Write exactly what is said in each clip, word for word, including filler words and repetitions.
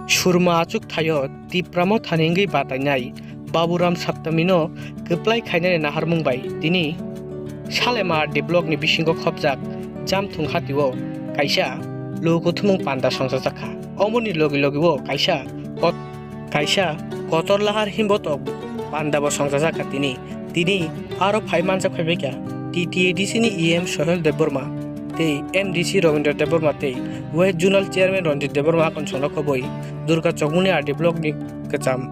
Surma achuk thaio Tipra Mothani wngwi batainai Baburam Saptamino kwplai khainani naharmung bai tini Salema R D block ni bisingo khopjak Jamthung hatio kaisa luku thumung panda songchajakha. Omoni logi logi o kaisa kot-, kaisa kotor lahar himbotok panda bo songchajakha tini. Tini aro phai manjak phaibaikha T T A D C ni E M Sohel Debbarma tei M D C Rabindra Debbarma tei West Zonal Chairman Ranjit Debbarma hakon songno khoboi Durga Chowmuni R D block ni kwcham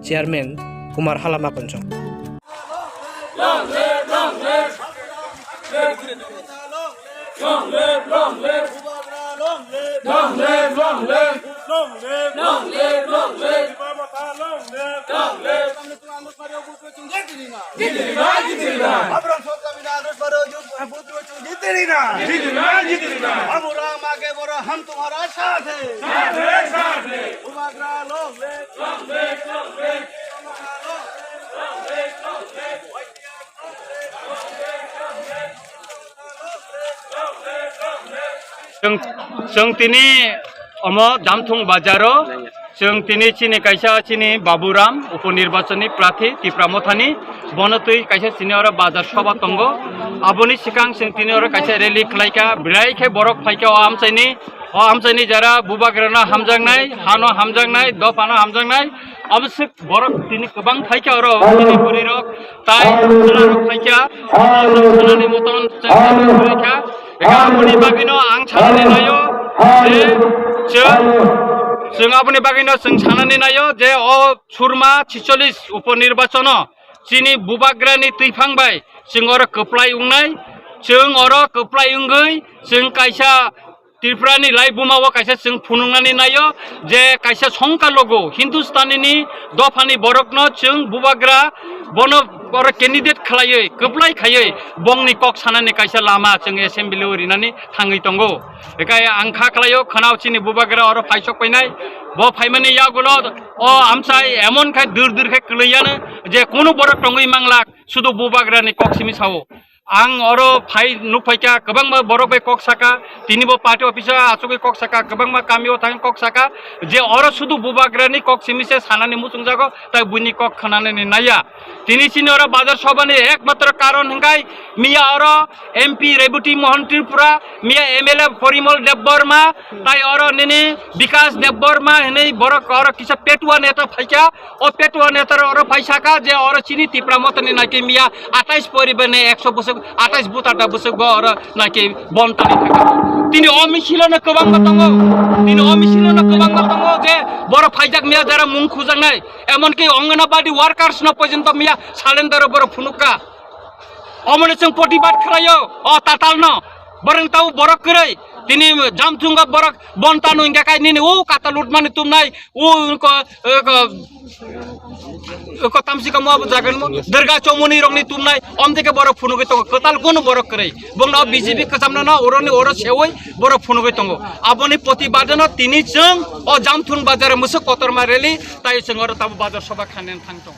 Chairman Kumar Halama Konchong. Long live, long live. Bubagra, long live. Long live, long live. Long live, long live. Long live, long live. Long live. Jitirina, jitirina. Baburam Saptamino Andhra Pradesh, Bubagra Jitirina, jitirina. Baburam aage badho, hum tumhare saath hai. Saath hai, saath hai. Bubagra long live. Long live, long live. Chwng, chwng tini omo Jamthung bazaro, chwng tini chini kaisa chini Baburam, upo nirbachani prathi, Tipra Mothani, bono twi kaisa chini oro bazar soba tongo. Aboni swkang chwng tini oro kaisa rally khlaikha, belai khe borok phaikha o amchaini, o amchaini jara Bubagrano hamjaknai, hano hamjaknai, dophano hamjaknai, aboswk borok tini kwbang phaikha oro, tini bwrwirok tai chwlarok phaikha, chwlarok khwnani moton chwng phaikha. Eka aboni bagwino ang sanani naio je chwng, chwng aboni bagwino chwng sanani naio je o Surma chicholish upo nirbachano chini Bubagrani twiphang bai chwng oro kwplai wngnai, chwng oro kwplai wngwi chwng kaisa Tripura ni laibuma o kaisa chwng phunuknani naio je kaisa songkha logo Hindustani ni dophani borokno chwng Bubagra bono oro candidate khlaiwi kwplai khaiwi bongni kok sanani kaisa lama chwng assembly o rinani thangwi tongo. Ekai ang kha khlaio khwnao chini Bubagra oro phaisok painai, bo phaimani yagulo o amchai emon khai dur dur khai kwlwiyano je kunu borok tongwi manglak sudu Bubagra ni kok simi sao. Ang oro phai nuk phaikha, kwbangma borok bai kok saka, tini bo party office o achugwi kok saka, kwbangma kami o thang kok saka, je oro sudu Bubagrani kok simi se sanani muchungjago, tai buini kok khwnanani naiya. Tini chini oro bazar sobani ekmatro karon hwnkhe miya oro M P Rebati Mohan Tripura, miya M L A Porimol Debbarma, tai oro nini Bikas Debbarma hinwi borok oro kisa petua neta phaikha, o petua neta oro phaisaka je oro chini Tipra Mothani naikhe miya atais poribar ni ekso bwswk, atais butata bwswk bo oro naikhe bon toni thangkha. Tini o misil no kwbangma tongo, tini o misil no kwbangma tongo je borok phaijak miya jara mung khujaknai, emonki Anganwadi workers no porjonto miya salendaro borok phunukha. Omoni chwng protibad khlaio, o tatal no. Borok tau borok kwrwi. Tini Jamthungo borok bon tanu hingkha kai nini o katal utmani tumnai, o ko, ko, ko tamsi kamo abo jagan mo, Durga Chowmuni rokni tumnai, omdike borok phunugwi tongo, kwtal kunu borok kwrwi. Bongno B J P kwchamno no, oroni oro sewi borok phunugwi tongo. Aboni protibad no tini chwng o Jamthung bazar mwswk kotorma rally, tai chwng oro tabo bazar soba khanen thang tongo.